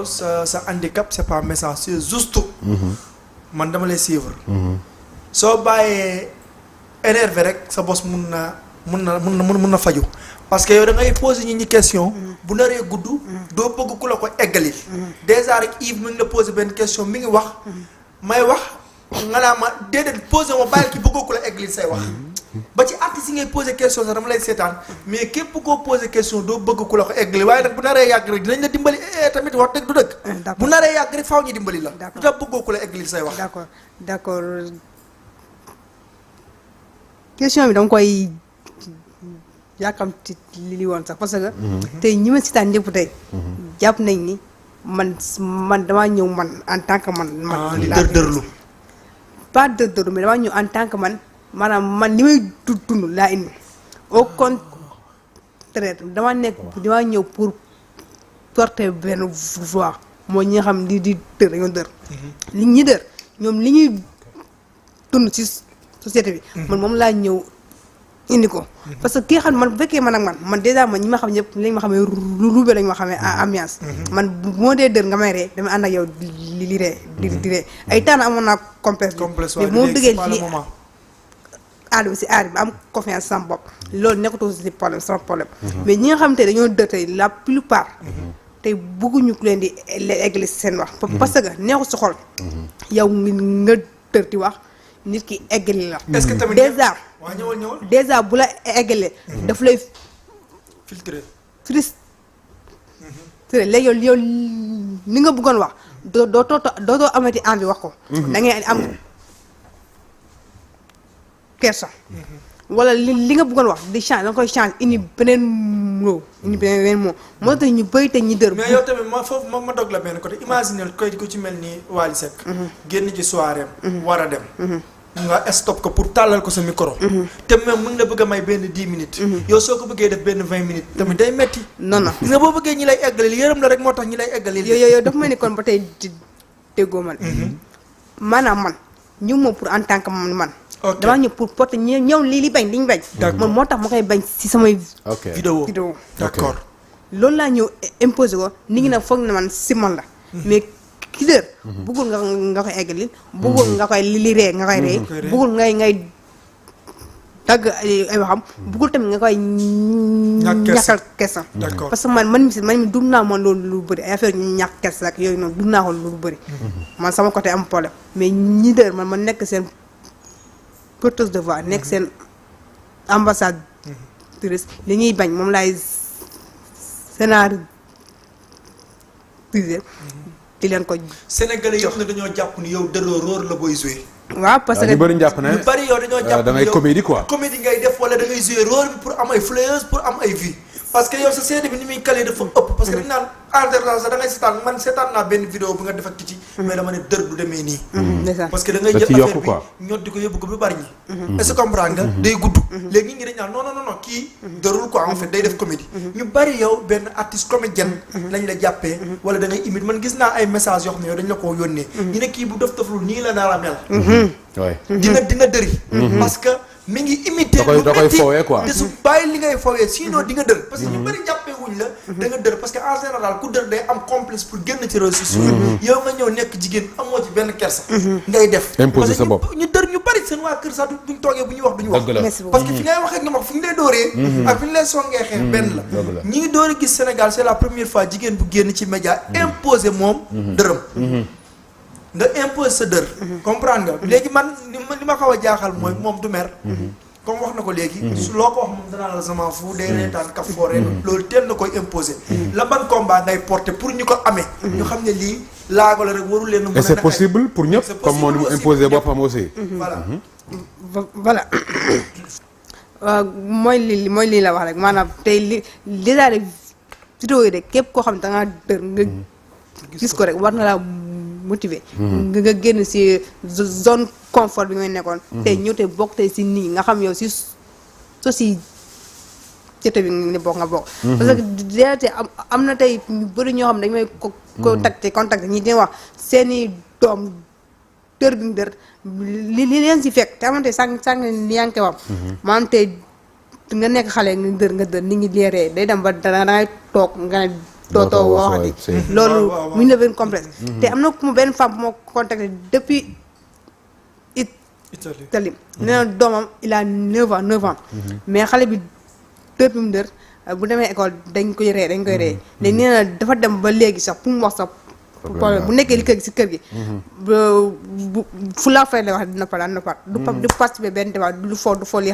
sa handicap c'est pas méchant c'est juste. man dama lay suivre. soo bàyyee énervé rek sa bos mun na faju parce que yow da ngay poser ñi question. bu naree gudd. doo bëgg ku la ko eggali. déjà rek Yves mi ngi la poser benn question mi ngi wax. may wax nga naa ma déedéet poser ma bàyyil ki bëggoo ku la eggali say wax. ba ci artiste yi ngay poser question sax dama lay seetaan mais képp koo poser question doo bëgg ku la ko eggali waaye nag bu naree yàgg rek dinañ la dimbali tamit wax dëgg du dëgg. bu naree yàgg rek faaw ñu dimbali la. d'accord lu tax bëggoo ku la eggali say wax. d'accord question bi dama koy yàkkamti li woon sax parce que. tey ñi ma seetaan ñëpp tey. jàpp nañ ni man damaa ñëw man en tant que man. li dër-dërlu. pas dër-dërlu mais damaa ñëw en tant que man. maanaam man li may dund laa indi au contraire damaa ñëw pour porter benn voix mooy ñi nga xam di dër dañoo dër. li ñi dër ñoom li ñuy dund ci société bi. man moom laa ñëw indi ko. parce que kii xam man bu fekkee man ak man déjà man ñi ma xam ñëpp lañ ma xamee ruube lañ ma xamee ambiance. man bu moo dee dër nga may ree dama ànd ak yow li ree di ree ay temps amoon naa complexe mais moo dëggee lii aar bi si aar bi am confiance sama bopp loolu nekkatul si problème sama problème mais ñi nga xam te dañoo dër tey la plupart tey bëgguñu ku leen di eggali seen wax parce que neexu si xol yow nga dër di wax nit ki eggali la est-ce que tamit déjà ñëwal déjà bu la eggalee daf lay filtré léegi yow li nga bëggoon wax dootoo amati envie wax ko da ngay am kersa wala li nga bëggoon wax di change da nga koy change indi beneen mot moo tax ñu bëri te ñi dër. mais yow tamit ma dog la benn côté imaginer koy ku ci mel ni Wally Seck génn ci soirée war a dem nga stop ko pour tàllal ko sa micro te même mu ngi la bëgg a may benn 10 minutes yow soo ko bëggee def benn 20 minutes tamit day metti non gis nga boo bëggee ñi lay eggalil yërëm la rek moo tax ñi lay eggalil yow dafa mel ni kon ba tey déggoo man maanaam man ñu moom pour en tant que man damaa ñëw pour porter ñëw li bañ liñ bañ man moo tax ma koy bañ si samay vidéo d'accord loolu laa ñëw imposé ko nit ñi nag foog na man si man la mais ki dër bëggul nga koy eggalil bëggul nga koy li ree nga koy ree bëggul ngay dagg ay waxam bëggul tamit nga koy ñàkkal kersa parce que man mi dund naa man loolu lu bëri ay affaire ñu ñàkk kersa ak yooyu noonu dund naa ko lu bëri man sama côté am problème mais ñi dër man nekk seen porteuse de voix nekk seen ambassadrice li ñuy bañ moom laay scénarisé di leen ko Sénégalais yëpp ne dañoo jàpp ni yow dëroo róor la booy joué waaw parce que ñu bëri jàpp ne ñu bëri yow dañoo jàpp da ngay comédie quoi comédie ngay def wala da ngay joué rôle bi pour am ay fleurs pour am ay vues parce que yow sa seede bi ni muy calé dafa ëpp parce que dañ naan alternance sax da ngay seetaan man seetaan naa benn vidéo bu nga def ak ci mais dama ne dër du demee nii parce que da ngay jël affaire bi ñot di ko yóbbu ko ba bari ñi est-ce que comprendre nga day gudd léegi nit ñi dañ naan non kii dërul quoi en fait day def comédie ñu bari yow benn artiste comédienne lañ la jàppee wala da ngay imite man gis naa ay message yoo xam ne yow dañ la koo yónnee ñu ne kii bu def taflul nii la nar a mel dina dëri parce que mi ngi imité da koy fowee quoi te su bàyyi li ngay fowee sinon di nga dër parce que ñu bëri jàppee wuñ la da nga dër parce que en général ku dër day am complexe pour génn ci réseaux sociaux yow nga ñëw nekk jigéen amoo ci benn kersa ngay def imposer sa bopp ñu dër ñu bëri seen waa kër sax buñ toogee bu ñuy wax duñu wax parce que fi ngay waxee nga wax fi ñu lay dooree ak fi ñu lay songee xeex benn la ñi ngi door a gis Sénégal c'est la première fois jigéen bu génn ci média imposer moom dërëm nga impose sa dër comprendre nga léegi man li ma xaw a jaaxal mooy moom du mer comme wax na ko léegi su loo ko wax moom danaa la sama fu day reetaan kaf foore loolu teel na koy imposer la ban combat ngay porter pour ñu ko amee ñu xam ne lii laago la rek waru leen mën a et c'est possible pour ñëpp comme moo ni mu imposer boppam aussi voilà mooy lii la wax rek maanaam tey li daal de vidéo yi rek képp koo xam ne da ngaa dër nga gis ko rek war na laa motivé nga génn si zone confort bi nga nekkoon tey ñëw tey bokk tey si nii nga xam yow si société bi ni bokk nga bokk parce que déete am na tey ñu bëri ñoo xam ne dañu may contacté ñi dina wax seeni doom dër bi dër li leen si fekk te amante sàng yaa ngi koy wax maanaam tey nga nekk xale nga dër nit ñi leeree day dem ba dangay toog nga ne dootoo waxati loolu waaw. mu ne benn complexe te am na ku ma benn femme bu ma contacté depuis Italie nee na doomam il a 9 ans mais xale bi depuis mu dër bu demee école dañ koy ree léegi nee na dafa dem ba léegi sax pour mu wax sax problème bu nekkee li kër gi si kër gi fu laa fay lay wax dina par du participer benn débat du foo li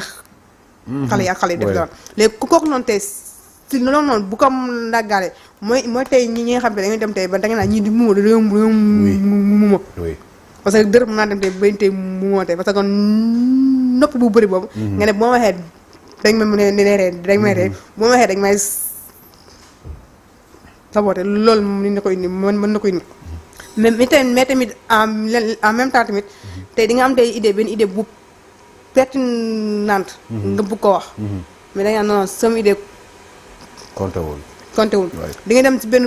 xale yi ak xale yi def dara léegi ku kooku noonu tey si loolu noonu bu ko ndàggaale mooy tey ñi nga xam ne dañuy dem tey ba da nga naan ñii di muuma dañoo muuma parce que dërëm naa dem tey bañ tey muuma tey parce que noppi bu bëri boobu nga ne boo ma waxee dañ ma ne ree dañ may ree boo ma waxee dañ may saboté loolu mën na koy indi mën na koy indi mais tamit en même temps tamit tey di nga am tey benn idée bu pertinente nga bëgg ko wax mais da nga non sama idée compté wul di nga dem ci benn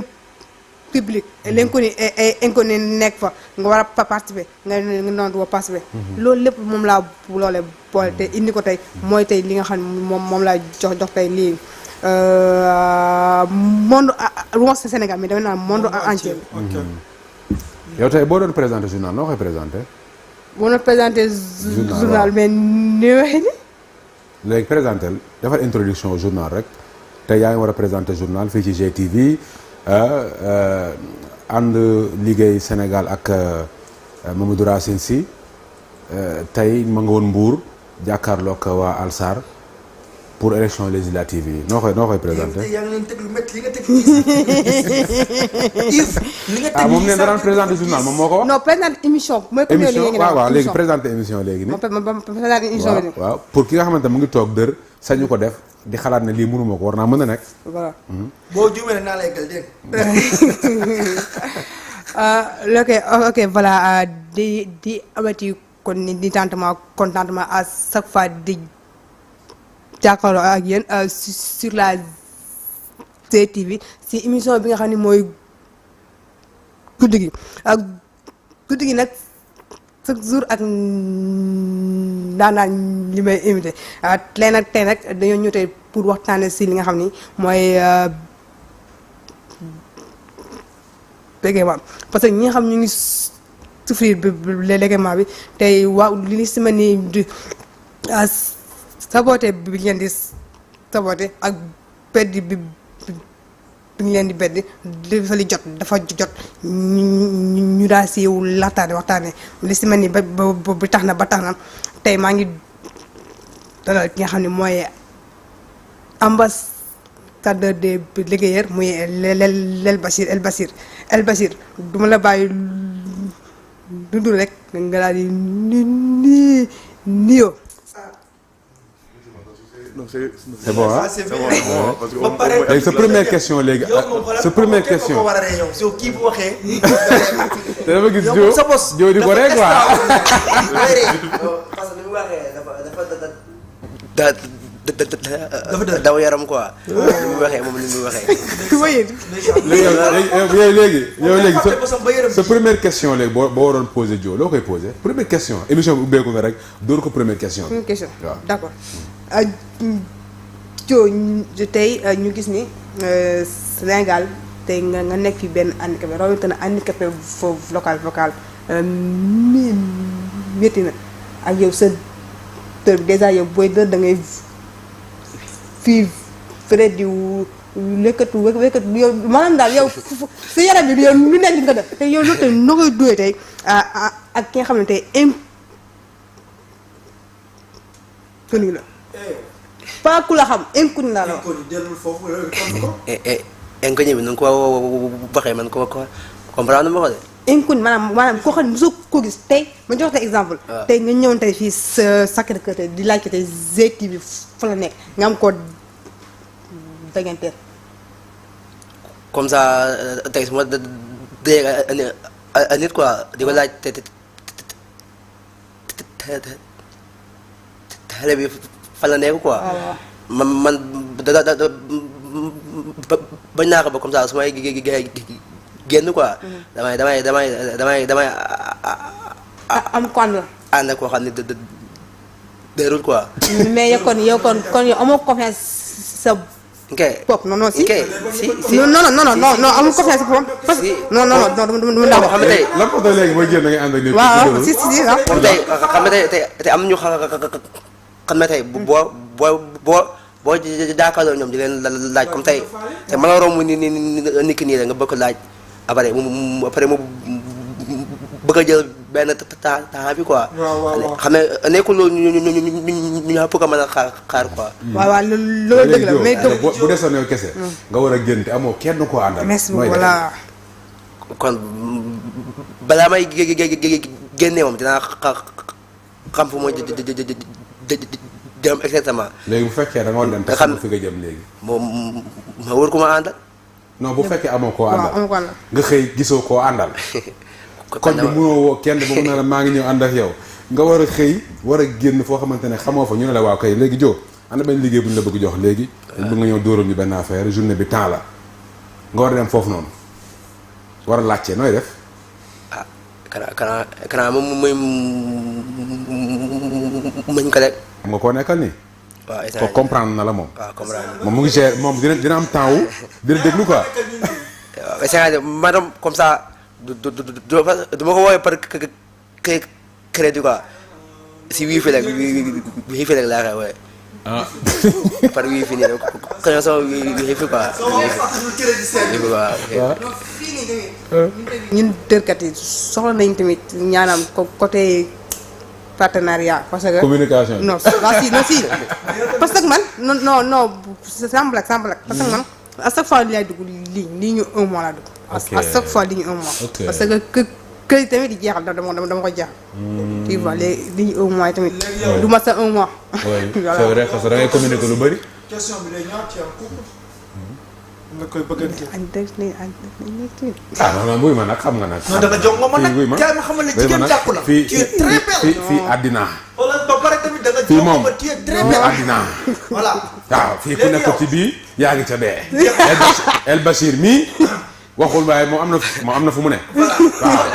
public l'inconnu et inconnu nekk fa nga war a participer nga noonu du participer loolu lépp moom laa loolee boole te indi ko tey mooy tey li nga xam ne moom laa jox tey lii monde wax Sénégal mais dama naan monde entier yow tey boo doon présenté journal noo koy présenté boo doon présenté journal mais ni waxee ni léegi présenté defal introduction au journal rek tey yaa ngi war a présenté journal fii ci GTV ànd liggéey Sénégal ak Mamadou Racine Sy tey ma nga woon Mbour jàkkaarloog waa Alsar pour élection législative yi noo koy présenté. yaa ngi leen teg lu métti li nga teg li nga teg ah moom nee na daan présenté journal moom moo ko wax. non présenté émission. mooy comme émission waaw léegi présenté émission léegi nii. présenté émission bi waaw pour ki nga xamante mu ngi toog dër sañu ko def di xalaat ne lii mënuma ko war naa mën a nekk. voilà. boo juumee naa lay gal dégg ok voilà di amati kon di contentement à chaque fois di jàkkaarloo ak yéen sur la GTV si émission bi nga xam ne mooy guddi gi guddi gi nag chaque jour ak daanaan li may invité tey nag dañoo ñëw tey pour waxtaane si li nga xam ni mooy léguement parce que ñi nga xam ñu ngi souffrir léguement bi tey waaw li si mel ni di saboté bi ngeen di saboté ak beddi bi ngeen di beddi dafa li dafa jot ñu daal si waxtaane li si mel ni ba tax na tey maa ngi dalal ki nga xam ne mooy ambassadeur des liggéeyeurs muy El Bachir duma la bàyyi dundu rek nga daal di nuyoo. Non, c'est bon ah c'est bon parce que léegi sa première question léegi sa première question war a ree yow so kii bu waxee te dama gis yow sa boss joo di ko rek quoi parce que ni mu waxee dafa daw yaram quoi ni mu waxee moom ni mu waxee léegi sa première question léegi boo waroon posé joo loo koy posé première question émission bi ubbeeku nga rek door ko première question première question waaw d'accord joo tey ñu gis ni Sénégal tey nga nekk fi benn handicapé rawatina handicapé foofu vocal métti na ak yow sa tër bi déjà yow booy dër da ngay fii frais di wékkatu yow maanaam daal yow sa yaram bi yow lu nekk di nga def te yow loolu tey noo koy duyee tey ak ki nga xam ne tey inconnu la pas ku la xam inconnu laa la wax. inconnu bi nu ko waxee man ko comprendre ma ko de. inconnu maanaam koo xam ne mosoo ko gis tey ma jox te exemple. tey nga ñëwoon tey fii sa Sacré-Cœur tey di laajte tey GTV fa la nekk nga am koo danganteel. comme ça tey su ma dee nit quoi di ko laaj xale bi fa la nekk quoi. man bañ naa ko ba comme ça su may génn quoi. damay am ko ànd la. ànd ak koo xam ne dërul quoi. mais yow kon yow amoo confiance sa ok pop non non si. ok si non amul confiance si boppam parce que non du ndaw. xam nga tey lan moo tax léegi booy génn da ngay ànd ak nit. waaw si waaw. xam tey xam nga tey am ñu xam ne tey boo jàkkaarloo ñoom di leen laaj comme tey te mën a romb ni ki nii la nga bëgg laaj après mu bëgg a jël benn temps bi quoi. waaw xam ne nekkul loolu ñu pour que mën a xaar quoi. waaw loolu dëgg la mais gëm. bu desoon yow kese. nga war a génn te amoo kenn koo àndal. merci beaucoup voilà. kon balaa may génne moom dinaa xam fu mooy dem exactement. léegi bu fekkee da nga war dem te xam fi nga jëm léegi. moom ma wër ko ma àndal. non bu fekkee amoo koo àndal. waaw amoo ko àndal. nga xëy gisoo koo àndal. kon bi mënoo woo kenn ba mu ne la maa ngi ñëw ànd ak yow nga war a xëy war a génn foo xamante ne xamoo fa ñu ne la waaw kay léegi joo am na benn liggéey bu ñu la bëgg jox léegi. dañ bëgg nga ñëw dóoral ñu benn affaire journée bi temps la nga war a dem foofu noonu war a laajte nooy def. ah kanaa moom mooy muñ ko rek. xam nga koo nekkal nii. waaw ko comprendre na la moom. waaw comprendre moom mu ngi gérer moom dina am temps wu dina déglu quoi. waaw c'est madame comme ça. du ma ko woowee par crédit quoi si wifi rek wifi rek laa koy woowee. ah. par wifi nii rek xëy na sama wifi quoi. wifi quoi. ñun dërkat yi soxla nañ tamit ñaanam côté partenariat parce que. communication. non si parce que man non semble ak parce que man à chaque fois li lay dugg lii ñu un mois laa dugg. à chaque fois li ñu un mois. parce que kër yi tamit di jeexal dama ko jeexal. tu vois léegi li ñu un mois tamit. du ma sa un mois. oui c'est vrai parce que da ngay communiquer lu bëri. question bi day ñëwaat ci am couple nga koy bëggante. ah non buy ma nag xam nga nag. non da nga jox nga ma nag buy ma kaay ma xamal ne jigéen jàpp la. fii tu es très belle. fii àddina. wala ba pare tamit da nga fii jox moom ma tu es très belle. àddina. voilà. waaw fii ku nekk ci bii yaa ngi ca dee. El Bachir mii waxul waaye moom am na fu mu ne. voilà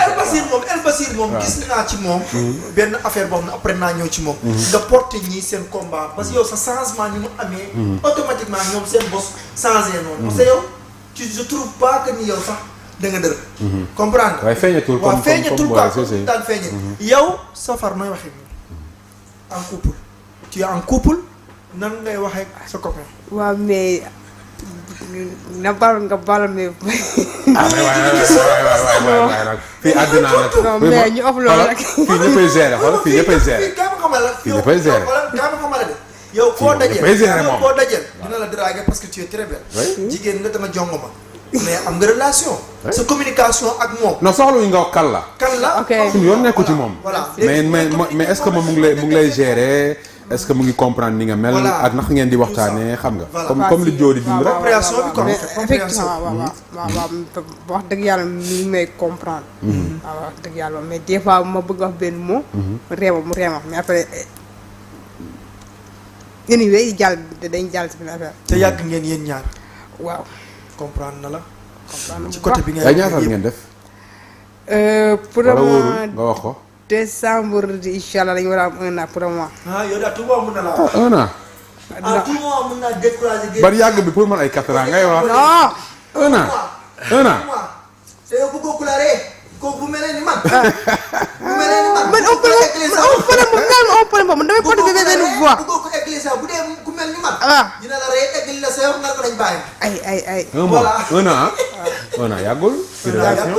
El Bachir moom gis naa ci moom. benn affaire boo xam ne après naa ñëw ci moom. nga porté ñii seen combat parce que yow sa changement ni mu amee. automatiquement ñoom seen bos changé noonu. parce que yow je trouve pas que ni yow sax da nga dër. comprendre waaye feeñatul waaw feeñatul quoi comme comme daan feeñee. yow Safar nooy waxee en couple. tu es en couple nan ngay waxee sa copain. waaw mais nga baal mais. ah mais waay nag fii àddina nag. non mais ñu ëpp loolu rek. fii ñëppay gérer xoolal fii ñëppay gérer. fii kaa ma xamal la. fii ñëppay gérer. kaa ma xamal la de. yow koo dajeel dina la draguer parce que tu es très belle. jigéen nga dama jongo ma. mais am nga relation. sa communication ak moom. non soxla wu ñu nga wax kan la. kan la ok suñu yoon nekku ci moom. voilà mais est-ce que moom mu ngi lay gérer est-ce que mu ngi comprendre ni nga mel. ak nax ngeen di waxtaanee xam nga. comme li Jody dund rek. compréhension bi quoi effectivement waaw wax dëgg yàlla mi ngi may comprendre. waaw wax dëgg yàlla mais des fois ma bëgg wax benn mot. mu réema mais après. anyway dañ jàll si benn affaire. te yàgg ngeen yéen ñaar. waaw. comprendre na la. comprendre ci côté bi ay ñaata ngeen def. pour wala wóorul nga wax ko. décembre incha allah dañu war a am 1 an pour le mois. ah yow daal tout le monde mun na la wax. 1 an. ah tout le monde mun naa décourager. bari yàgg bi pour man ay 4 ans ngay wax. non. 1 an. 1 an. te yow bëggoo ku la ree kooku bu mel ni man. bu mel ni man. man on peut man damay porté bébé benn voix. bëggoo ko église bu dee ku mel ni man. ah. dina la ree eggali la sa yoon nga ko dañ bàyyi. ay. 1 mois 1 an. 1 an yàggul. ci relation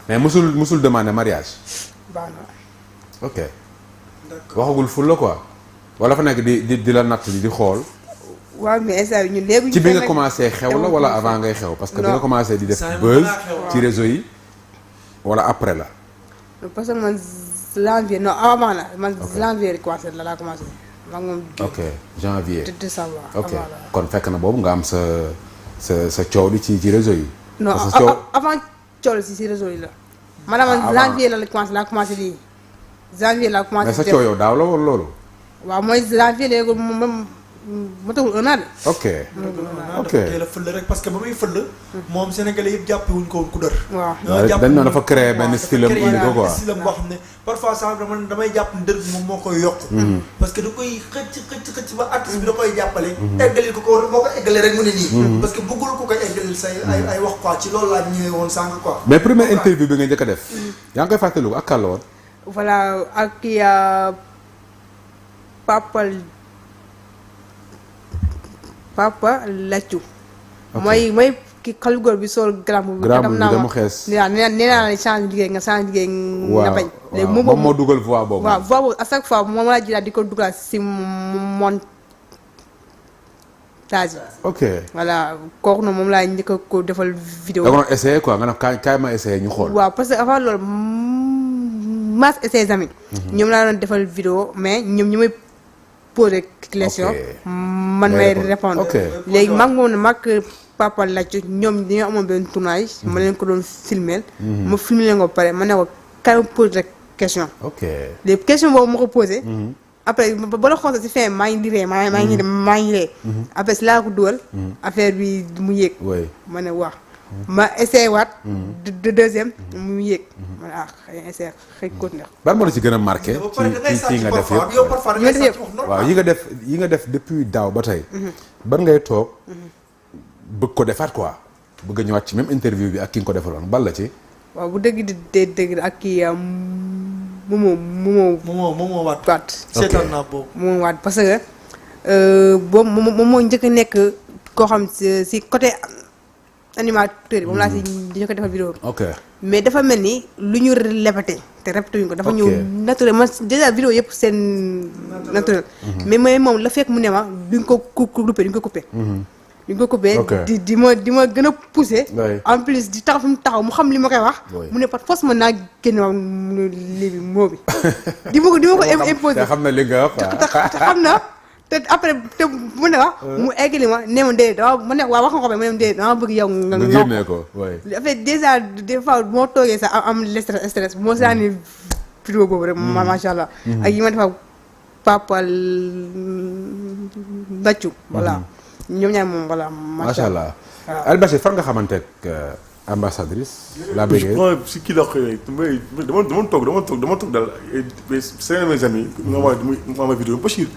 mais musul demander mariage. baax na. ok waxagul ful la quoi wala fa nekk di la natt di xool. waaw mais instant bi ñun léegi. ci bi nga commencé xew la wala avant ngay xew parce que bi nga commencé di def buzz ci réseau yi wala après la. parce que man janvier non avant la man janvier commencé laa commencé maa ngi moom. ok janvier décembre. ok kon fekk na boobu nga am sa coow li ci réseau yi. non avant coow si réseau yi la. maanaam janvier laa commencé lii. janvier laa commencé mais sa coow yow daaw la woon loolu. waaw mooy janvier léegi moom ma tawul un an de. ok ok dafa teel a fël rek parce que ba muy fël. moom Sénégalais yëpp jàppe wuñ ko woon ku dër. waaw dañ naan dafa créé benn style am indi ko quoi. style am boo xam ne parfois sax damay jàpp ne dër bi moom moo koy yokk. parce que da koy xëcc ba artiste bi da koy jàppale. eggalil ko boo ko eggalee rek mu ne nii. parce que bëggul ko koy eggalil say ay wax quoi ci loolu laa ñëwee woon sànq quoi. mais première interview bi nga njëkk a def. yaa ngi koy fàttaliku ak kan la woon. voilà ak Papa Laccu. mooy ki xalu góor bi sol grand bi dama xees. nee naa la change liggéey nga change liggéey nga bañ. léegi moom moo dugal voix boobu. waaw voix boobu à chaque fois moom laa jëlaat di ko dugal si montage. ok voilà kooku noonu moom laa njëkk a ko defal vidéo. da nga doon essayé quoi nga ne kaay ma essayé ñu xool. waaw parce que avant loolu Mass et ses amis. ñoom laa doon defal vidéo mais ñoom ñu may poser question. man may répondre. léegi mag moom ne mag Papa Laccu ñoom dañoo amoon benn tournage. ma leen ko doon filmer. ma filmer leen ko pare ma ne ko kaay pose rek question. ok léegi question boobu ma ko posé. après ba la xool si fin maa ngi ree maa ngi ree. après si laa ko dugal. affaire bi mu yéeg. ma ne wax. ma essayé waat. de deuxième mu yéeg. ma ne xëy na essayé xëy continué. ban moo la ci gën a marqué. ci nga def yëpp waaw yi nga def depuis daaw ba tey. ban ngay toog. bëgg ko defaat quoi. bëgg a ñëwaat ci même interview bi ak ki nga ko defaloon bal la ci. waaw bu dëgg di dëgg ak kii Momo waat. seetaan naa boobu. Momo waat parce que boobu moom moo njëkk a nekk koo xam si côté animateur yi moom laa si dañu ko defal vidéo bi. ok mais dafa mel ni lu ñu répété te répété wuñ ko. dafa ñëw naturel man déjà vidéo yëpp seen naturel. mais moom la fekk mu ne ma duñ ko coupé duñ ko coupé. ñu ko coupé di ma gën a poussé. en plus di taxaw fi mu taxaw mu xam li ma koy wax. mu ne par force mën naa génne ma lii bi moo bi. di ma ko imposé. te xam na li nga wax te xam na te après te mu ne wax. mu eggali ma nee ma déedéet dama ma ne waaw wax nga ko ba ma ne ma déedéet dama bëgg yow. nga génnee ko waay. en fait déjà des fois moo toogee sax am stress bu moo saani vidéo boobu rek. macha allah. ak yi ma defa Papa Laccu voilà. ñoom ñaar moom voilà macha allah. El Bachir fan nga xamante ak ambassadrice. la bëggee si kii la xëy dama toog daal c'est mes amis. ma vidéo Bachir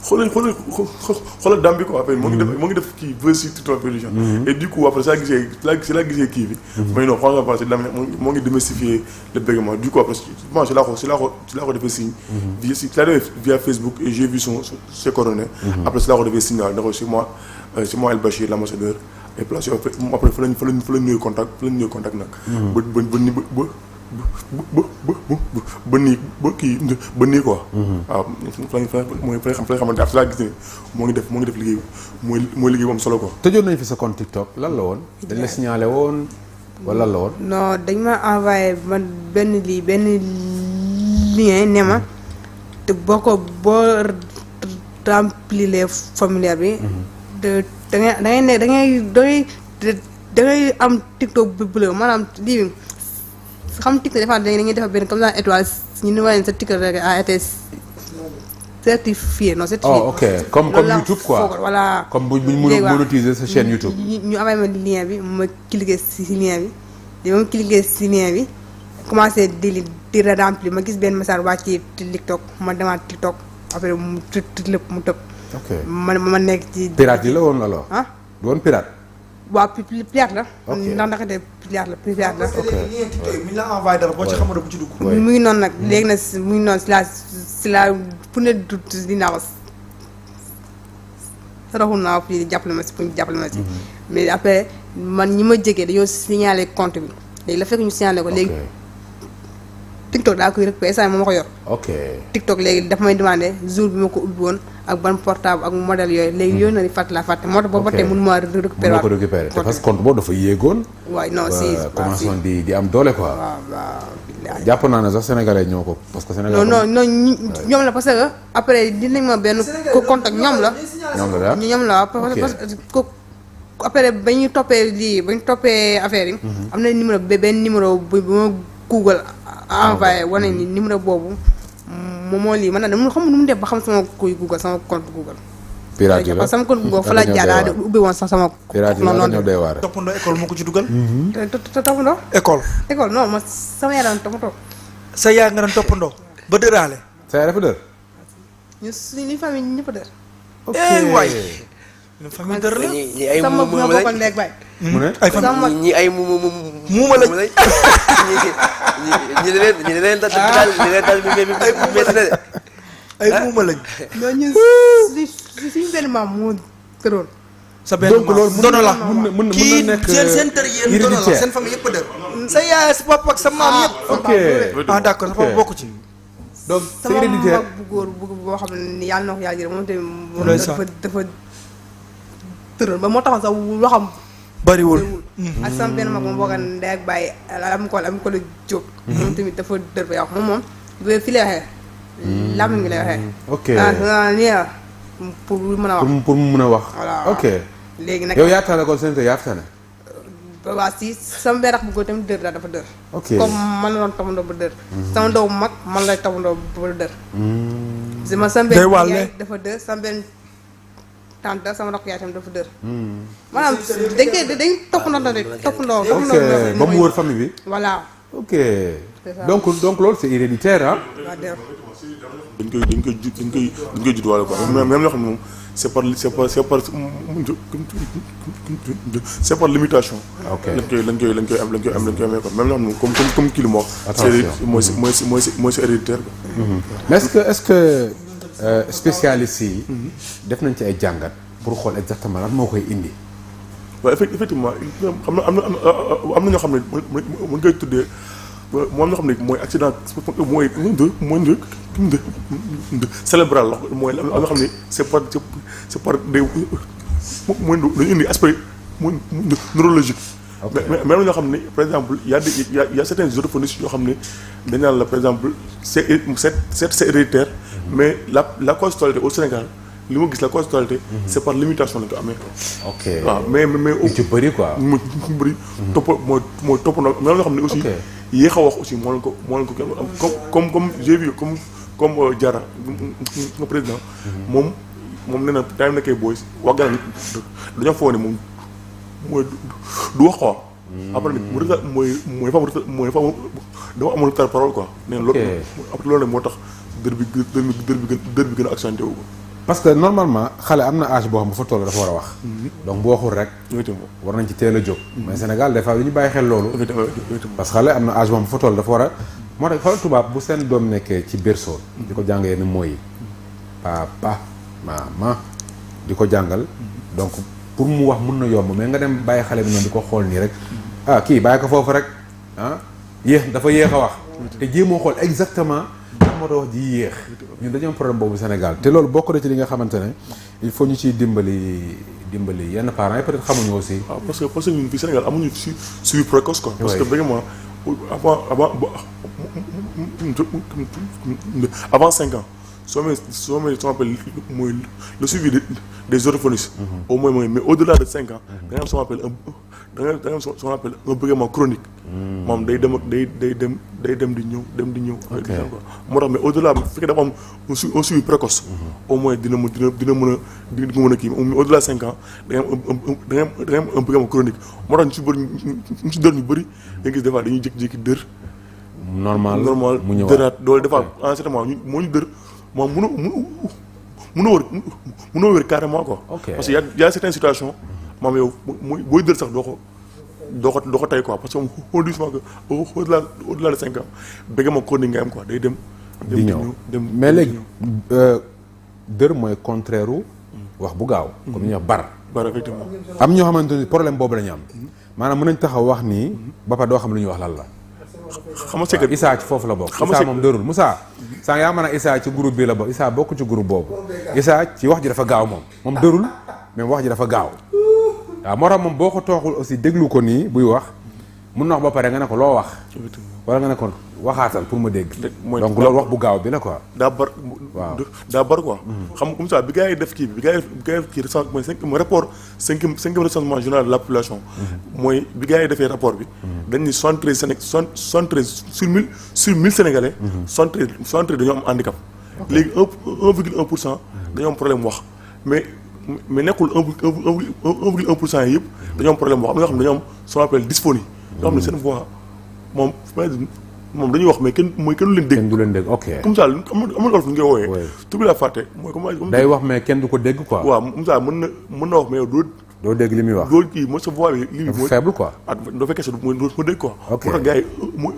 xoolal dam bi quoi après moo ngi def kii buzz sur toute la production. Et du coup après laa gisee kii bi. mais non franchement parce que dam moo ngi démystifier le bégaiement du coup après moi si laa ko defee signe. si laa demee via Facebook et j'ai vu ses coordonnées. après si laa ko defee signe daal ndax c'est moi El Bachir l'ambassadeur et place après fa lañ ñëw contact nag. ba nii quoi. waaw fa la xamante ne laa gis ne moo ngi def liggéey mooy liggéey bu am solo quoi. tëjoon nañ fi sa compte TikTok lan la woon. dañ la signalé woon wala lan la woon. non dañ ma envoyé man benn lien ne ma te boo remplir formulaire bi. da ngay am TikTok bu la maanaam lii bi xam TikTok dafa dañuy defar benn comme ça étoile ñu ne waaye sa TikTok rek a été certifié non certifié. oh ok comme YouTube quoi voilà. comme bu ñu monétiser sa chaîne YouTube. ñu amee ma lien bi ma cliquer si lien bi di ma cliquer si lien bi commencé di remplir ma gis benn message waa ci TikTok ma demaat TikTok après mu lépp mu tëb. ok ma nekk ci. pirate yi la woon alors. ah du woon pirate. waaw pirate la. ok ndax pirate la. ok lien TikTok yi mi la envoyé dara boo ci xamante bu ci dugg. mu ngi noonu nag léegi nag mu ngi noonu si la pour ne dut dinaa ko raxul naa ko fii jàppale ma si pour ñu jàppale ma si. mais après man ñi ma jege dañoo signalé compte bi léegi la fekk ñu signalé ko léegi. TikTok daa koy récupéré saa moom ma ko yor. ok TikTok léegi dafa may demandé jour bi ma ko ubbi woon ak ban portable ak modèle yooyu léegi yooyu na di fàtte moo tax boobu ba tey mënu maa récupéré waat. ko récupéré te parce que compte boobu dafa yéegoon. waaw non si commencement di am doole quoi. waaw jàpp naa ne sax sénégalais ñoo ko parce que sénégalais. non ñoom la parce que après dinañ ma benn contact ñoom la. ñoom la parce que après ba ñu toppee affaire yi. am na numéro benn numéro bu ma Google envoyé wane ni numéro boobu moom moo lii man nag dama xam nu mu def ba xam sama kuy Google sama compte Google. pirate yi la parce que sama kër googu fa la jaar daal di ubbi woon sax sama. pirate yi la ñoo doy waar. toppandoo école moo ko ci dugal. te toppandoo. école non man sama yaram toppandoo. sa yaa nga doon toppandoo ba dëraale. sa yaay dafa dër. ñu suñu famille ñëpp a dër. ok waay. ñu famille dër la. ñi ay sama muuma ñoo lañ bokkal ndeg baay. mu ne ay famille sama ñi ay muuma lañ. ñi leen dal métti na de. ay muuma lañ. ñooñu suñu benn maam moo tëroon. sa benn donc loolu dono la. mën na kii nekk seen tër yéen dono la seen famille yëpp a dër. sa yaay sa papa ak sa maam yëpp. ok ah d'accord sa papa bokk ci. donc c'est sama héréditaire. mag bu góor boo xam ne ni yàlla na ko yàlla jël moom tamit moom ndeysaan. dafa tëroon ba moo taxoon sax waxam bariwul. ak sama benn mag moom booga ndey ak bàyyi am ko la jóg moom tamit dafa dër ba yow moom fi lay waxee làmmiñ bi lay waxee ok nii la pour mën a wax pour mu mën a wax. voilà ok léegi nag yow yaa tane kon seen yaa tane. waa si sama benn rax bu góor tamit dër daal dafa dër ok comme man la doon toppandoo ba dër sama ndaw mag man lay toppandoo ba dër sama benn day wàlle. yaay dafa dër sama benn tante sama rakk yaay tamit dafa dër maanaam dañ toppandoo ok ba mu wër famille bi. voilà ok ça. donc loolu c'est héréditaire ah. waa dër dañ koy judduwaale quoi même loo xam ne moom c'est par limitation. ok lañ koy amee quoi même loo xam ne comme kii lu ma wax. attention mooy c'est héréditaire quoi. mais est-ce que spécialistes yi. def nañ ci ay jàngat pour xool exactement lan moo koy indi. waaw effectivement am na ñoo xam ne mën ngay tuddee moom ñoo xam ne mooy accident mooy cérébral la mooy am na xam ne c'est par des mooy dañu indi aspect mooy neurologique. mais am na ñoo xam ne par exemple y a certains orthophonistes yoo xam ne dañ naan la par exemple c'est héréditaire mais la causalité au Sénégal li ma gis la causalité c'est par limitation lañ ko amee. ok waaw mais ci bëri quoi. mu bëri topp mooy topp na mais am na xam ne aussi yéex a wax aussi moo leen ko kenn comme j'ai vu comme Diarra nga président moom nee na time nekkee boys wax gana dañoo foog ne moom mooy du wax quoi après nit mu retard mooy fam dama amoon retard parole quoi nee na loolu après loolu ne moo tax dër bi gën a accentué wu. parce que normalement xale am na âge boo xam bu fa toll dafa war a wax. donc bu waxul rek. war nañ ci teel a jóg. mais Sénégal des fois du ñu bàyyi xel loolu. parce que xale am na âge boo xam bu fa toll dafa war a. moo tax xoolal tubaab bu seen doom nekkee ci berceau. di ko jàngal yenn mooy papa maman di ko jàngal. donc pour mu wax mun na yomb mais nga dem bàyyi xale bi noonu di ko xool nii rek. ah kii bàyyi ko foofu rek ah dafa yéex a wax. te jéemoo xool exactement. moo tax wax ji yéex ñun dañoo am problème boobu Sénégal te loolu bokk na ci li nga xamante ne il faut ñu ciy dimbali yenn parents yi peut-être xamuñu aussi. waaw parce que ñun fii Sénégal amuñu suivi précoce quoi. parce que vraiment avant 5 ans soo appelle mooy le suivi des orthophonistes. au moins mais au-delà de 5 ans. da nga am ce qu'on appelle un bégaiement chronique. moom day dem di ñëw. ok moo tax mais au-delà bu fekkee dafa am un suivi précoce. au moins dina mën a kii au-delà de 5 ans da nga am un bégaiement chronique moo tax ñu si dër ñu bëri da nga gis des fois dañuy jékki-jékki dër. normal mu ñëwaat dëraat doole des fois en ce moment moo ñu dër moom mënoo wër carrément quoi. parce que y a certaines situations moom yow booy dër sax doo ko tey quoi parce que on dit souvent que au-delà de 5 ans bëgg ma chronique nga am quoi day dem. di ñëw mais léegi dër mooy contraire wax bu gaaw. comme ni ñuy wax bar effectivement. am ñoo xamante ni problème boobu la ñu am. maanaam mën nañ taxaw wax nii ba pare doo xam lu ñuy wax lan la. xam nga c'est que Issa ci foofu la bokk. Issa moom dërul Moussa. saa yaa mën a Issa ci groupe bi la bokk Issa bokk ci groupe boobu. Issa ci wax ji dafa gaaw moom dërul mais wax ji dafa gaaw. waaw moo tax moom boo ko tooxul aussi déglu ko nii buy wax mun na wax ba pare nga ne ko loo wax. wala nga ne ko waxaatal pour ma dégg. donc loolu wax bu gaaw bi la quoi. daa bar quoi. xam nga comme ça bi gars yi def kii bi gars yi def kii recensement mooy rapport cinquième recensement général de la population. mooy bi gars yi defee rapport bi. dañ ni 73 sur 1000 Sénégalais. 73 dañoo am handicap. léegi 1,1% dañoo am problème wax mais mais nekkul 1,1% yëpp dañoo am problème boo xam ne dañoo am ce qu'on appelle dysphonie. nga xam ne seen voix moom dañuy wax mais kenn du leen dégg. kenn du leen dégg ok. comme ça am na olof nga wooyee. tur bi laa fàtte mooy comme. day wax mais kenn du ko dégg quoi. waaw comme ça mën na wax mais yow doo dégg li muy wax. doo kii mooy sa voix bi li mooy faible quoi. doo fekkee sa mooy doo dégg quoi. ok moo tax gars yi mooy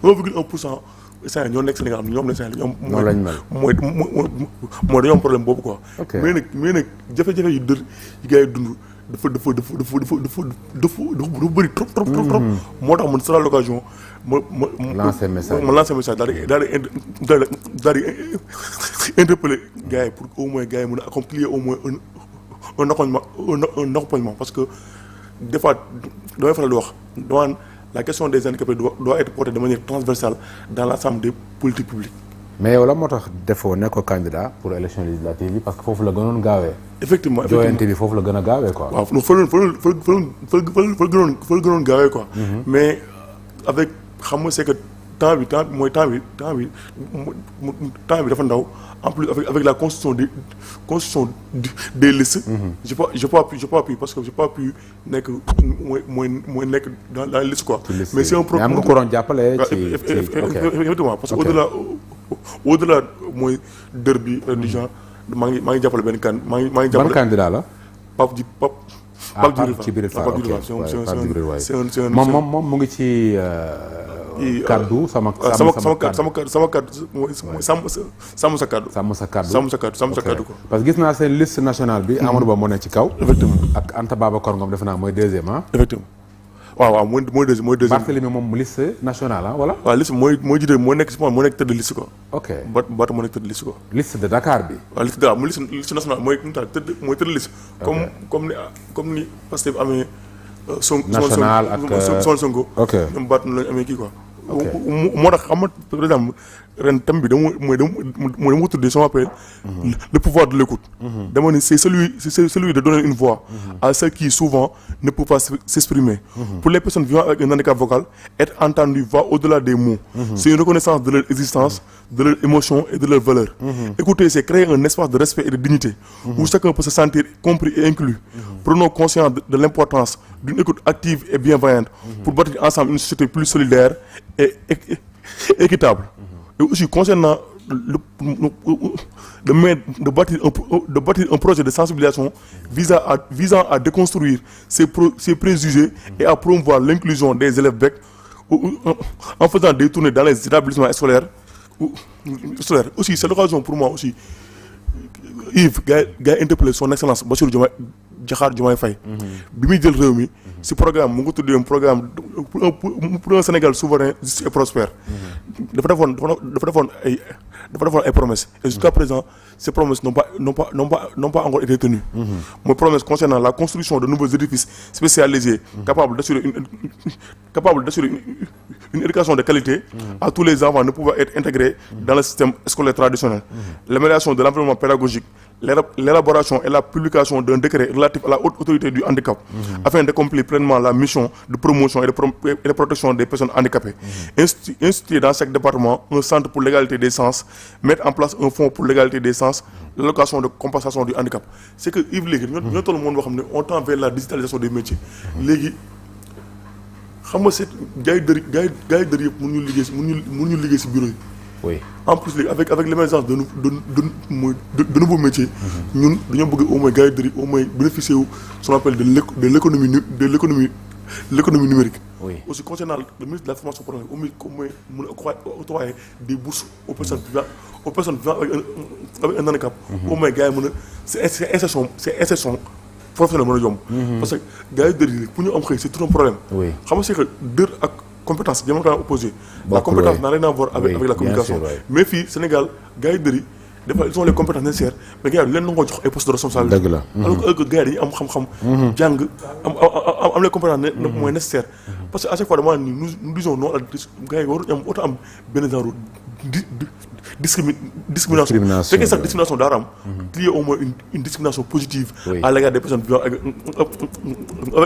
1,1% saa ñoo nekk Sénégal ñoom lañ saa ñoom. noonu lañ mel mooy dañoo am problème boobu quoi. ok mais nag jafe-jafe yu gars yi dund dafa bëri trop. moo tax man sera l'occasion ma lancer message daal di interpeller gars yi pour au moins gars yi mën a accomplir au moins un accompagnement parce que des fois damay faral di wax dama la question des handicapés doit être portée de manière transversale dans l'ensemble des politiques publiques. mais yow la moo tax defoo nekk candidat pour élection législative yi parce que foofu la gënoon gaawee. effectivement jooyante bi foofu la gën a gaawee quoi. waaw fa gënoon gaawee quoi. mais avec xam nga c'est que temps bi dafa ndaw en plus avec la constitution des listes. j'ai pas pu parce que j'ai pas pu nekk mooy nekk dans la liste quoi. mais c'est un problème mais am nga ko doon jàppale ci effectivement parce que au-delà mooy dër bi du genre maa ngi jàppale benn maa ngi jàppale ban candidat la. Pape Djibril Fall ok c'est un moom mu ngi ci kaddu sama kaddu mooy sàmm sa kaddu quoi. parce que gis naa seen liste nationale bi Amadou Ba moo ne ci kaw. effectivement ak Anta Babacar Ngom defe naa mooy deuxième ah. effectivement waaw mooy deuxième. Barthélémy moom liste nationale ah wala. waaw liste mooy jiite moo nekk tête de liste quoi. ok Bart moo nekk tête de liste quoi. liste de Dakar bi. waaw liste de Dakar mooy liste nationale mooy tête de liste. comme ni Pastef amee. national ak Sonko. ok ñoom Bart lañu amee kii quoi. moo tax xam nga par exemple ren thème bi dama ko tuddee sama appel le pouvoir de l'écoute. dama ni c'est celui de donner une voix à ceux qui souvent ne peuvent pas s'exprimer. Pour les personnes vivant avec un handicap vocal, être entendu va au-delà des mots. C'est une reconnaissance de leur existence, de leurs émotions et de leurs valeurs. Écouter, c'est créer un espace de respect et de dignité où chacun peut se sentir compris et inclus. Prenons conscience de l'importance d'une écoute active et bienveillante pour bâtir ensemble une société plus solidaire et équitable. Et aussi concernant de bâtir un projet de sensibilisation visant à déconstruire ces préjugés et à promouvoir l'inclusion des élèves BEC en faisant des tournées dans les établissements scolaires. Aussi, c'est l'occasion pour moi aussi, Yves, gars interpellé son excellence Bassirou Diomaye Faye. bi muy jël réew mi si programme mu ngi tuddee un programme pour un Sénégal souverain juste et prospère. dafa defoon ay promesses et jusqu'à présent ces promesses n'ont pas encore été tenues. Mooy promesse concernant la construction de nouveaux édifices spécialisés capables d'assurer une éducation de qualité à tous les enfants ne pouvant être intégrés dans le système scolaire traditionnel. L'amélioration de l'environnement pédagogique, l'élaboration et la publication d'un décret relatif à la haute autorité du handicap afin d'accomplir pleinement la mission de promotion et de protection des personnes handicapées. Instituer dans chaque département un centre pour l'égalité des chances, mettre en place un fonds pour l'égalité des chances, l'allocation de compensation du handicap. C'est que Yves léegi ñoo toll monde boo xam ne on tend vers la digitalisation des métiers. Léegi xam nga c'est gars yi dër yëpp mun ñu liggéey si bureau yi. Oui. En plus avec l'émergence de nouveaux métiers, ñun dañoo bëgg au moins gars yi dër au moins bénéficier wu ce qu'on appelle de l'économie numérique. Oui. Aussi concernant le ministre de la formation professionnelle, au moins mun a octroyer des bourses aux personnes vivant avec un handicap. Au moins gars yi mën a c'est insertion professionnelle mën a yomb. Parce que gars yi dër yi pour ñu am xëy c'est tout un problème. Oui. Xam nga c'est que dër ak compétence diamétralement opposée. La compétence n'a rien à voir avec la communication. Sûr, mais fii Sénégal gars yi dëri des fois ils ont les compétences nécessaires mais gars yi leen nangoo jox ay postes de responsabilité. Dëgg la. alors que gars yi dañuy am xam-xam. jàng am les compétences mooy nécessaires. parce que à chaque fois dama ni nous disons non gars yi waruñu am auto am benn genre discrimination fekkee sax discrimination daa am qu'il y ait au moins une discrimination positive à l'égard des personnes vivant avec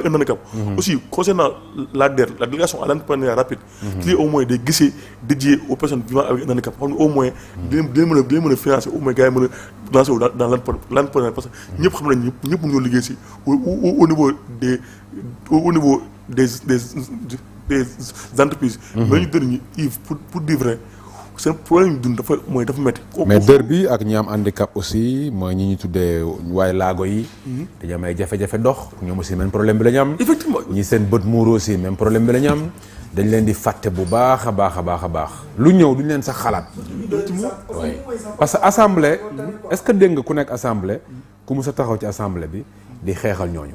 un handicap aussi concernant la DER la délégation à l'entrepreneuriat rapide qu'il y ait au moins des guichets dédiés aux personnes vivant avec un handicap xam ne au moins dinañ mën a financer au moins gars yi mën a lancer wu dans l'entrepreneuriat parce que ñëpp xam nañ ñëpp mënuñoo liggéey si au niveau des entreprises mais ñu dënn ñi Yves pour dire vrai seen problème dund dafa métti. mais dër bi ak ñi am handicap aussi mooy ñi ñu tuddee waaye laago yi. dañu am ay jafe-jafe dox ñoom aussi même problème bi la ñu am. effectivement ñi seen bët muur aussi même problème bi la ñu am dañ leen di fàtte bu baax a baax lu ñëw duñ leen sax xalaat. oui parce que assemblée est-ce que dégg nga ku nekk assemblée ku mu sa taxaw ci assemblée bi di xeexal ñooñu.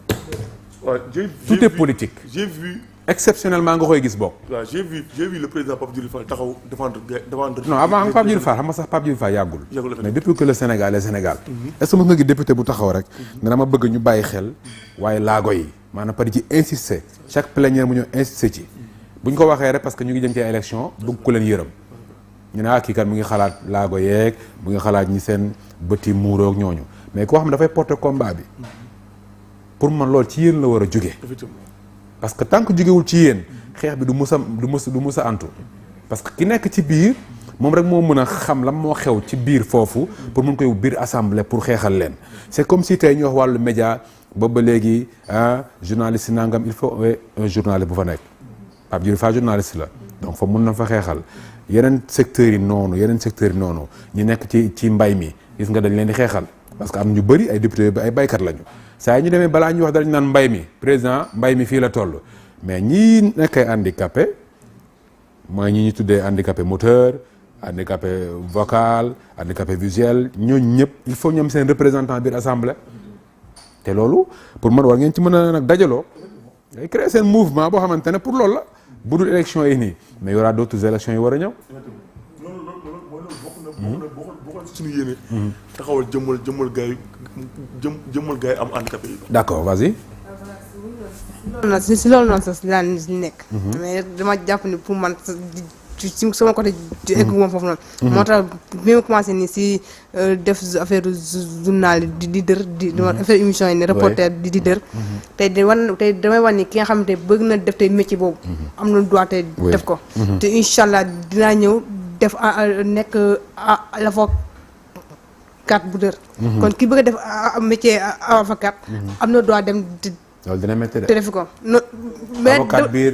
tout est politique. j'ai vu. exceptionnellement nga koy gis bokk. waaw j'ai vu le président Pape Djibril Fall taxaw défendre. non avant Pape Djibril Fall xam nga sax Pape Djibril Fall yàggul. mais depuis que le Sénégal est Sénégal. est-ce que mos nga gis député bu taxaw rek. ne dama bëgg ñu bàyyi xel waaye laago yi maanaam pare ci insister chaque plénière mu ñëw insister ci. bu ñu ko waxee rek parce que ñu ngi jëm ci élection bëgg ku leen yërëm ñu ne kii kat mu ngi xalaat laago yeeg mu ngi xalaat ñi seen bëti muuroog ñooñu mais koo xam ne dafay porter combat bi pour man loolu ci yéen la war a jóge parce que tant que jógewul ci yéen xeex bi du mus a antu parce que ki nekk ci biir moom rek moo mën a xam lan moo xew ci biir foofu pour mun koy biir assemblée pour xeexal leen c'est comme si tey ñu wax wàllu média boobu ba léegi journaliste nangam il faut un journaliste bu fa nekk Pape Djibril Fall journaliste la donc fa mun na fa xeexal yeneen secteurs yi noonu ñu nekk ci mbay mi gis nga dañ leen di xeexal parce que am ñu bëri ay député ay baykat lañu saa yi ñu demee balaa ñuy wax dañu naan mbay mi président mbay mi fii la toll mais ñii nekk ay handicapé mooy ñi ñu tuddee handicapé moteur handicapé vocal handicapé visuel ñooñu ñëpp il faut ñoom seen représentant biir assemblée te loolu pour man war ngeen ci mën a nag dajaloo ngay créer seen mouvement boo xamante ne pour loolu la bu dul élection yi nii mais y aura d'autres élections yi war a ñëw. bokk na suñu yéene. taxawal jëmmal gars yi am handicapé yi. d'accord vas-y. si loolu noonu sax daan nekk. mais dama jàpp ni pour man ci sama côté. ci egg moom foofu noonu. moo tax bi ma commencé nii si def affaire journal di dër di affaire émission yi ne reporter di dër. tey damay wan ni ki nga xamante bëgg na def tey métier boobu. am na droit tey def ko. te incha allah dinaa ñëw def nekk l'avocat bu dër. kon ki bëgg a def métier avocat. am na droit dem loolu dina métti de. te def ko mais avocat biir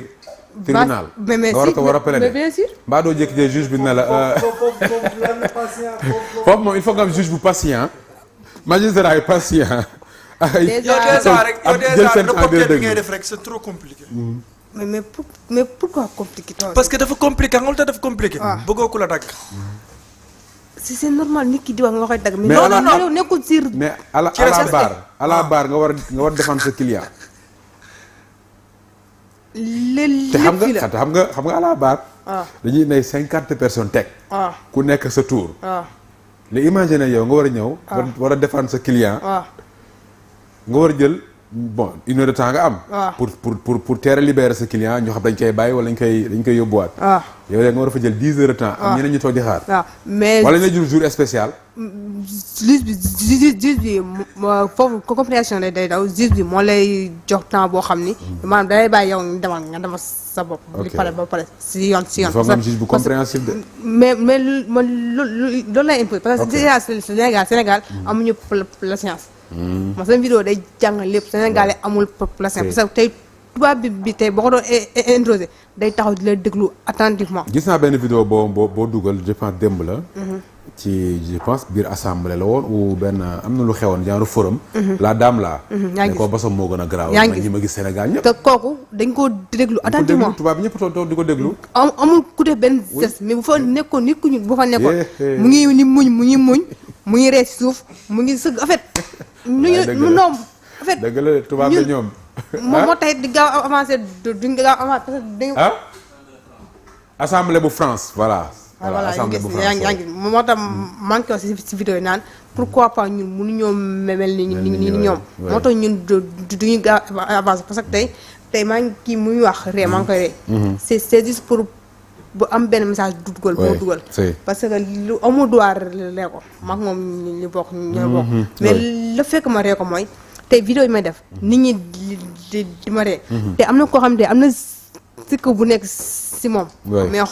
tribunal. mais nga war ko war a plaider. bien sûr. mbaa doo jékki-jékki juge bi ne la. foofu moom il faut nga am juge bu patient. magistrat yi patient. déjà rek reporter bi ngay def rek c'est trop compliqué. mais pourquoi compliqué. parce que dafa compliqué nga lu tax dafa compliqué. bëggoo ku la dagg. c'est normal nit ki di wax nga koy dagg. mais non nekkul si. mais à la barre nga war a défendre sa client. léegi te xam nga à la barre. dañuy ne 50 personnes teg. ku nekk sa tour. léegi imagine yow nga war a ñëw. war a défendre sa client. nga war a jël bon 1 heure de temps nga am. pour teel a libérer sa client ñu xam dañ koy bàyyi wala dañ koy yóbbuwaat. yow léegi nga war a fa jël 10 heures de temps. am ñeneen ñu toog di xaar. mais wala nga jël jour spécial. juge bi foofu compréhension lay day daw juge bi moo lay jox temps boo xam ni. maanaam dalay bàyyi yow nga demal sa bopp. li pare ba pare si yoon. dafa am juge bu compréhensible de. mais man loolu lay imposé parce que déjà Sénégal amuñu patience. ma seen vidéo day jàngal lépp Sénégalais amul patience parce que tey tubaab bi tey boo ko doon introsé day taxaw di la déglu attentivement. gis naa benn vidéo boo dugal je pense démb la. ci je pense biir assemblée la woon ou benn am na lu xewoon genre forum. la dame la. yaa ngi ko basam moo gën a garaaw. yaa ngi ñi ma gis Sénégal ñëpp. te kooku dañ koo déglu attentivement tubaab bi ñëpp toog di ko déglu. amul ku def benn geste mais bu fa nekkoon nit ku ñu bu fa nekkoon. mu ngi ni muñ mu ngi ree si suuf mu ngi sëgg en fait. ñu noom en fait dëgg la tubaab la ñoom. moo tax di gaaw avancé duñ gaaw avancé parce que dañu. assemblée bu France voilà. voilà yaa ngi moo tax manqué wax si vidéo yi naan pourquoi pas ñun mënuñoo mel ni ñoom. moo tax ñun duñu gaaw avancé parce que tey maa ngi kii muy wax ree maa ngi koy ree. c'est juste pour bu am benn message du dugal moo dugal parce que lu amul droit ree ko maag moom ñu bokk ñoo bokk mais la fekk ma ree ko mooy tey vidéo yi may def nit ñi di ma ree te am na koo xam ne am na sikk bu nekk si moom mais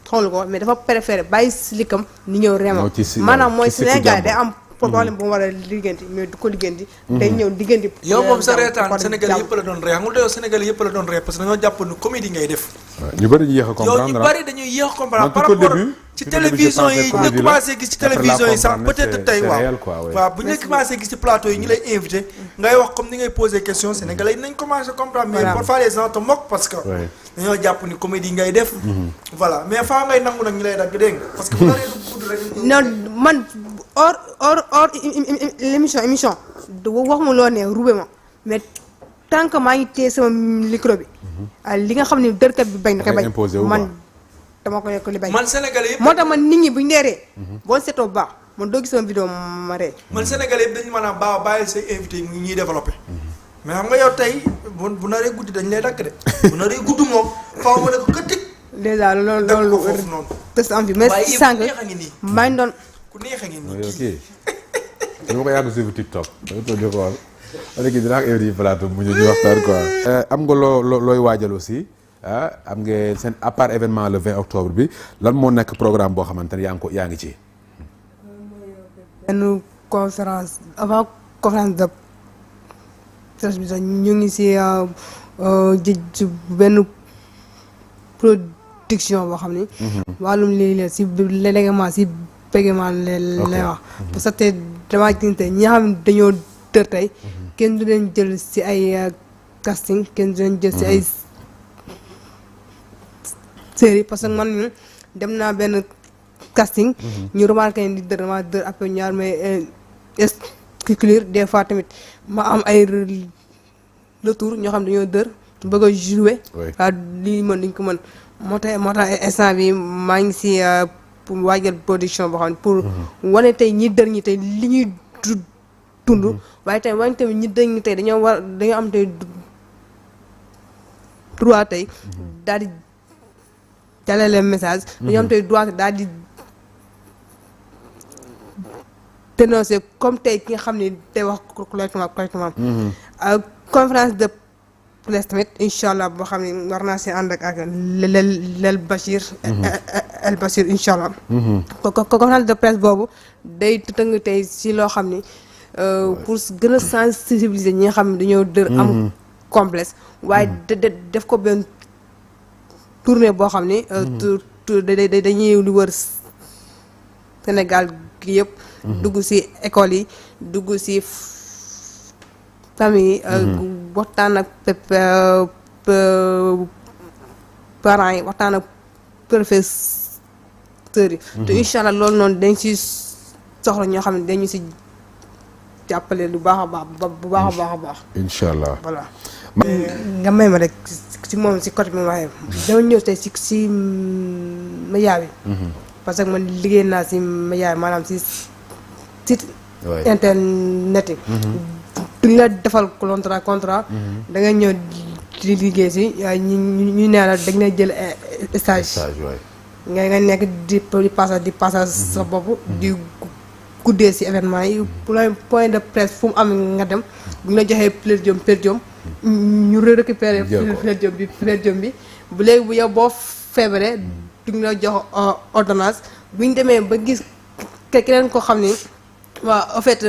xool ko mais dafa préféré bàyyi si likkam ni ñëw reema maanaam mooy Sénégal day am problème bu mu war a liggéeyanti mais du ko liggéeyanti day ñëw liggéeyanti yow moom sa reetaan Sénégal yëpp la doon ree xam nga yow Sénégal yëpp la doon ree parce que dañoo jàpp ni comédie ngay def ñu bëri ñu yéex a comprendre yow ñu bëri dañuy yéex a comprendre par rapport ci télévision yi ñu commencé gis ci télévision yi sax peut-être tey waaw bu ñu commencé gis ci plateau yi ñu lay invité ngay wax comme ni ngay poser question sénégalais yi nañ commencé comprendre mais parfois les gens te moquent parce que dañoo jàpp ni comédie ngay def voilà mais faa ngay nangu nag ñu lay dagg dégg nga parce que bu naree du gudd rek non man hors émission wax ma loo ne rube ma mais tant que maa ngi téye sama micro bi li nga xam ne dërkat bi bañ na koy bañ man dama ko yokk li bañ man sénégalais yëpp moo tax man nit ñi buñu deeree boo seetoo bu baax man doo gis sama vidéo ma ree man sénégalais yëpp dañu mën a bàyyil say invité yi ñuy développé mais xam nga yow tey bu naree guddi dañ lay dakk de bu naree gudd moom faaw ma ne ko këttig dèjà loolu foofu noonu test am fi mais sànq maa ngi doon ku neex a ngi nii kii dama ko yàgg suivi TikTok dama toog di xool wala kii dinaa ko invité plateau mu ñu waxtaan quoi am nga looy waajal aussi am nga seen à part événement le 20 octobre bi lan moo nekk programme boo xamante ne yaa ngi ci benn conférence avant conférence de presse bi sax ñu ngi si benn production boo xam ni wàllum lii leen si légalement si paiement lay wax parce que damaa gis tey ñi nga xam ne dañoo tër tey kenn du leen jël si ay casting kenn du leen jël si ay série parce que man dem naa benn casting ñu remarqué ni dër dama dër après ñaar mais exclure des fois tamit ma am ay retour ñoo xam dañoo dër bëgg a jouer waaw lii mën dañ ko mën moo tax instant bi maa ngi si pour waajal production boo xam ne pour wane tey ñi dër ñi tey li ñuy dund waaye tey wane tamit ñi dër ñi tey dañoo am tey droit tey daal di jàllale message dañoo am tey droit daal di dénoncer comme tey ki nga xam ne day wax correctement conférence de presse tamit incha allah boo xam ne war naa si ànd ak lel Bachir El Bachir incha allah conférence de presse boobu day tëng tey si loo xam ni pour gën a sensibiliser ñi nga xam ne dañoo dër am complexe waaye def ko benn tournée boo xam ni dañuy lu wër Sénégal gi yëpp dugg si école yi dugg si famille yi waxtaan ak parents yi waxtaan ak professeurs yi te incha allah loolu noonu dañ si soxla ñoo xam ne dañu si jàppale lu baax a baax bu baax a baax incha allah voilà nga may ma rek si moom si côté bi ma waxee dama ñëw tey si média bi parce que man liggéey naa si média bi maanaam si site internet yi duñ la defal contrat da nga ñëw di liggéey si ñu nee la dañ lay jël stage nga nekk di passage sa bopp di guddee si événement yi point de presse fu mu am nga dem bu ñu la joxee plaidium ñu récupérer plaidium bi bu léegi bu yow boo feebaree duñ la jox ordonnance bu ñu demee ba gis keneen ko xam ni waaw en fait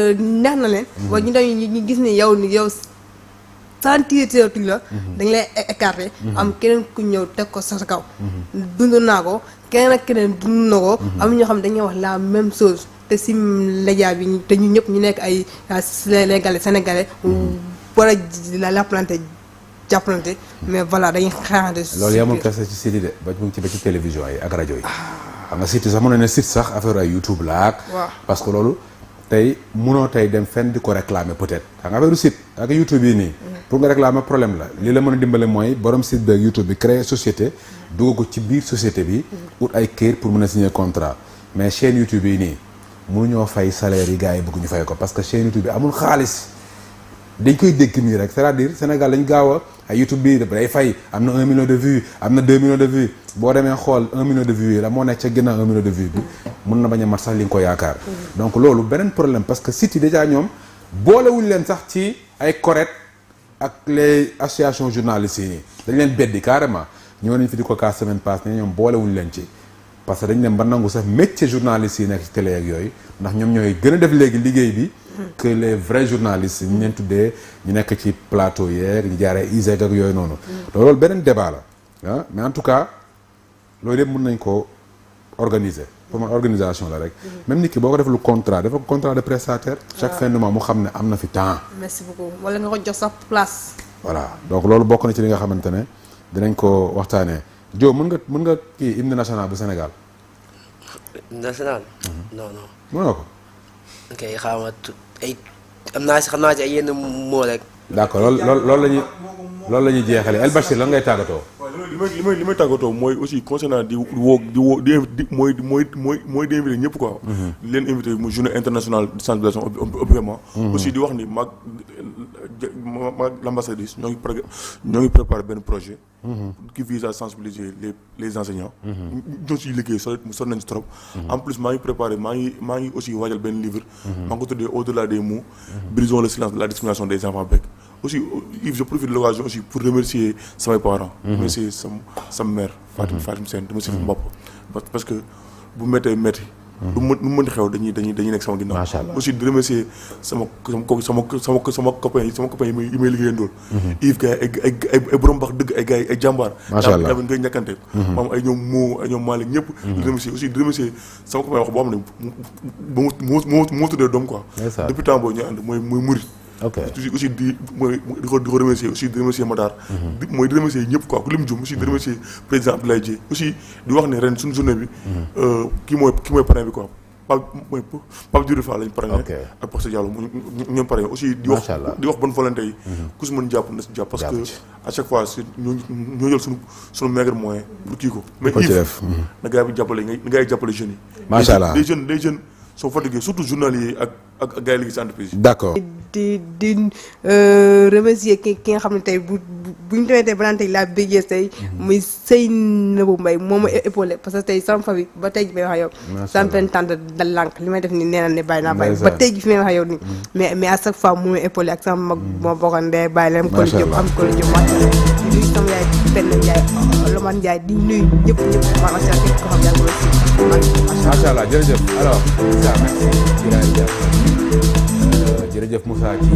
neex na leen wa ñu ñu gis ni yow sentir tuñ la dañ lay écarter am keneen ku ñëw teg ko sa kaw dund naa ko keneen ak keneen dund na ko am ñoo xam dañuy wax la même chose te si média bi te ñu ñëpp ñu nekk ay sénégalais war a jàppalante mais voilà dañuy xeexante loolu yamul kese ci site yi de ba mu ci ba ci télévision yi ak rajo yi xam nga site sax mën na ne site sax affaire ay YouTube la ak parce que loolu tey munoo tey dem fenn di ko réclamer peut-être xam nga affaire site ak YouTube yi nii pour nga réclamer problème la li la mën a dimbale mooy borom site bi ak YouTube bi créer société dugg ko ci biir société bi ut ay kayit pour mën a signer contrat mais chaîne YouTube yi nii mënuñoo fay salaire yi gars yi bëgg ñu fay ko parce que chaîne YouTube bi amul xaalis dañ koy dégg nii rek c'est-à-dire Sénégal dañ gaaw a ay YouTube bi day fay am na 1 million de vues am na 2 millions de vues boo demee xool 1 million de vues yi la moo nekk ca ginnaaw 1 million de vues bi mun na bañ a mat sax li nga ko yaakaar. donc loolu beneen problème parce que site yi déjà ñoom boolewuñ leen sax ci ay correct ak les associations journalistes yi nii dañ leen beddi carrément ñëw nañ fi di ko kaas semaine passée ne ñoom boolewuñ leen ci. parce que dañ dem ba nangu sax métier journalistes yi nekk ci télé ak yooyu ndax ñoom ñooy gën a def léegi liggéey bi que les vrais journalistes ñu leen tuddee ñu nekk ci plateau yeeg ñu jaaree ISEG ak yooyu noonu loolu beneen débat la ah mais en tout cas loolu yëpp mën nañ ko organiser pour man organisation la rek même nit ki boo ko def lu contrat dafa contrat de prestataire chaque fin de mois mu xam ne am na fi temps. merci beaucoup wala nga ko jox sax place. voilà donc loolu bokk na ci li nga xamante ne dinañ ko waxtaanee Jo mën nga kii hymne national bu Sénégal. national. non non. mënoo ko. ok ay xam naa ci ay yenn moo rek. d'accord loolu la ñuy jeexalee El Bachir lan ngay tàggatoo. waaw li may tàggatoo mooy aussi concernant di invité ñëpp quoi. di leen invité mu journée internationale de sensibilisation obéement. aussi di wax ni maag l'ambassadrice ñoo ngi préparé benn projet. qui vise à sensibiliser les enseignants. ñoo ciy liggéey sonn nañ ci trop. en plus maa ngi aussi waajal benn livre. maa ngi ko tuddee au-delà des mots. brisons le silence de la discrimination des enfants bec. aussi Yves je profite de l'occasion aussi pour remercier samay parents. remercier sama mère. Fatim Sène remercier sama bopp. parce que bu méttee métti. lu mën di xew dañuy nekk sama ginnaaw. macha allah aussi di remercier sama copain yi may liggéeyandool. Yves gars ay borom baax dëgg ay gars yi ay jàmbaar. macha allah tamit ngay ñàkkante. maam ay ñoom Mo ay ñoom Malick ñëpp. di remercier aussi di remercier sama copain wax boo xam ne moo tuddee doom quoi. depuis temps boobu ñu ànd mooy Mouride. ok aussi di ko remercier aussi di remercier Madar. di remercier ñëpp quoi ku lim jum aussi di remercier président Abdoulaye Dièye aussi di wax ne ren suñu journée bi. kii mooy parrain bi quoi Pape Diouré Fall lañ parrainé. ak Pape Diallo ñoom parrainé aussi di wax bonne volonté yi. ku si mën jàpp na si jàpp parce que à chaque fois ñoo jël suñu maigre moyen pour kii ko. mais Yves na gars yi jàppale jeunes yi. macha allah des jeunes sont fatigués surtout journaliers yi ak gars yi liggéey ci entreprise yi. d'accord. di remercier ki nga xam ne tey bu ñu demee tey ba naan tey la béggee tey muy Seynabou Mbaye moo ma épaulé parce que tey sama famille ba tey ji may wax yow sama benn tante da lànk li may def ni nee na ne bàyyi naa bàyyi ba tey ji fi may wax yow nii mais à chaque fois mu ma épaulé ak sama mag moo bokkoon ndey bàyyi leen Koli Diop am Koli Diop wax di nuyu sama yaay benn Ndiaye Lomane Ndiaye di nuyu ñëpp macha allah képp ko xam yaa ngi koy macha allah jërëjëf alors merci jërëjëf Moussa ci